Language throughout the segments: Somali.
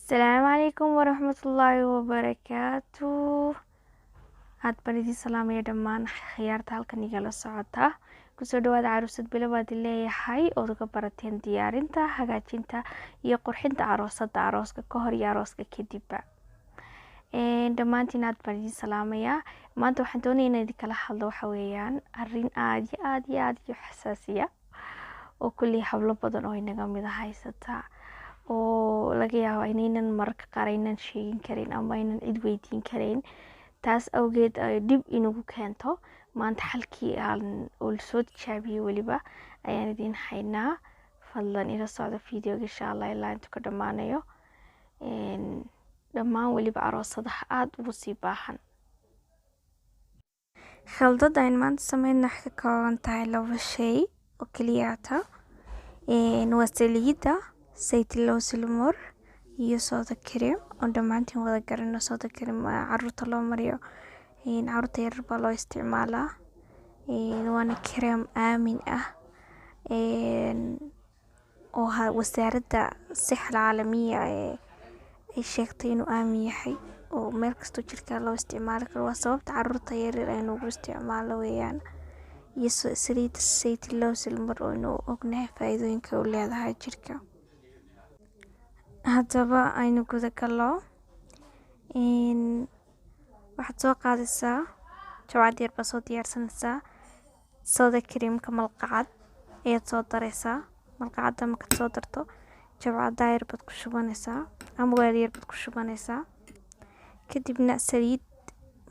Asalaamu calaykum waraxmatullaahi wabarakaatu. Aad baan idin salaamaya dhammaan khiyaarta halkan igala socota. Kusoo dhawaada Caruusad Bilo baad leeyahay ood uga barateen diyaarinta, hagaajinta iyo qurxinta aroosada, arooska ka hor iyo arooska kadibba. Dhammaantiin aad baan idin salaamayaa. Maanta waxaan doonaya inaan idinkala hadlo waxa weeyaan arrin aad iyo aad iyo aad iyo xasaasiya oo kulley hablo badan oo inaga mid a haysata, oo laga yaabo inaynan mararka qaar aynan sheegin karin ama aynan cid weydiin karin, taas awgeed ay dhib inagu keento. Maanta xalkii aan oo lasoo tijaabiyey weliba ayaan idin haynaa. Fadlan ila socda videoga, insha Allah, ilaa intuu ka dhammaanayo. Dhammaan weliba aroosadaha aada ugu sii baahan. Khaldada ayn maanta sameyna waxay ka kooban tahay laba shay oo keliyaata: waa saliidda sayt lowsilmor iyo soda cream oo dhammaantiin wada garano. Soda cream caruurta loo mariyo, caruurta yaryar baa loo isticmaalaa, waana kareem aamin ah oo Wasaaradda Sixa Alcaalamiya ay sheegtay inuu aamin yahay oo meel kastoo jirka loo isticmaali karo. Waa sababta caruurta yaryar aynu ugu isticmaalo weeyaan. Iyo saliidda sayt lowsilmor oo aynu ognahay faa'iidooyinka u leedahay jirka. Haddaba aynu guda gallo. Waxaad soo qaadaysaa jawcad yar baa soo diyaarsanaysaa. Soda creamka malqacad ayaad soo daraysaa. Malqacadda markaad soo darto, jabcadda yar baad ku shubanaysaa ama weel yar baad ku shubanaysaa. Kadibna saliid,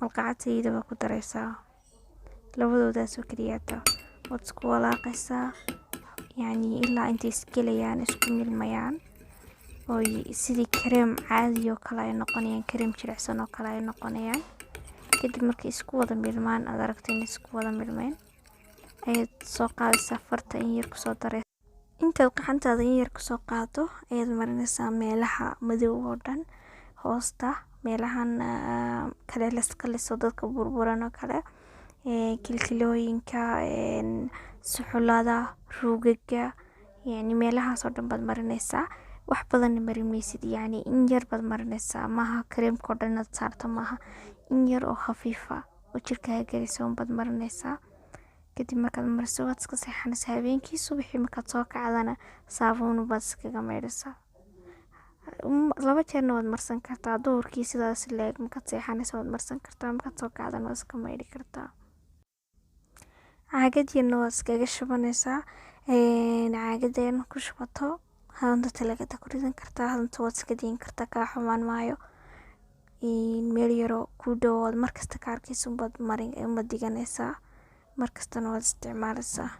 malqacad saliida baad ku daraysaa. Labadoodaas oo keliyaata waad isku walaaqaysaa, yacni ilaa intay isgelayaan, isku milmayaan oo sidii kareem caadi oo kale ay noqonayaan, kareem jilicsan oo kale ay noqonayaan. Kadib markay isku wada milmaan, aad aragto inay isku wada milmeen, ayaad soo qaadaysaa farta, in yar kusoo daraysa. Intaad gacantaada in yar kusoo qaado ayaad marinaysaa meelaha madow oo dhan, hoosta, meelahan kale laska liso, dadka burburan oo kale, kilkilooyinka, suxulada, ruugaga, yani meelahaas oo dhan baad marinaysaa. Wax badanna marin maysid, yacni in yar baad marinaysaa. Maaha kareemka oo dhan inaad saarto maaha, in yar oo khafiifa oo jirkaaga gelisa unbaad marinaysaa. Kadib markaad mariso, waad iska seexanaysaa habeenkii. Subaxii markaad soo kacdana, saabuun baad iskaga maydhaysaa. Laba jeerna waad marsan kartaa. Duhurkii sidaas leeg markaad seexanaysa waad marsan kartaa, markaad soo kacdana waad iska maydhi kartaa. Caagad yarna waad iskaga shubanaysaa. Caagada yar ku shubato, hadanta talaagada ku ridan kartaa, hadanta waad iska dayin kartaa, kaa xumaan maayo. Meel yaroo kuu dhow ood markasta ka arkaysa unbaad marin, unbaad dhiganaysaa, markastana waad isticmaalaysaa.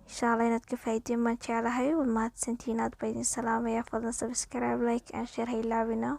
Insha Allah inaad ka faa'iideen baan jeclahay. Waad mahadsantihiin, aad baa idin salaamaya. Fadlan subscribe, like and share ha ilaawina.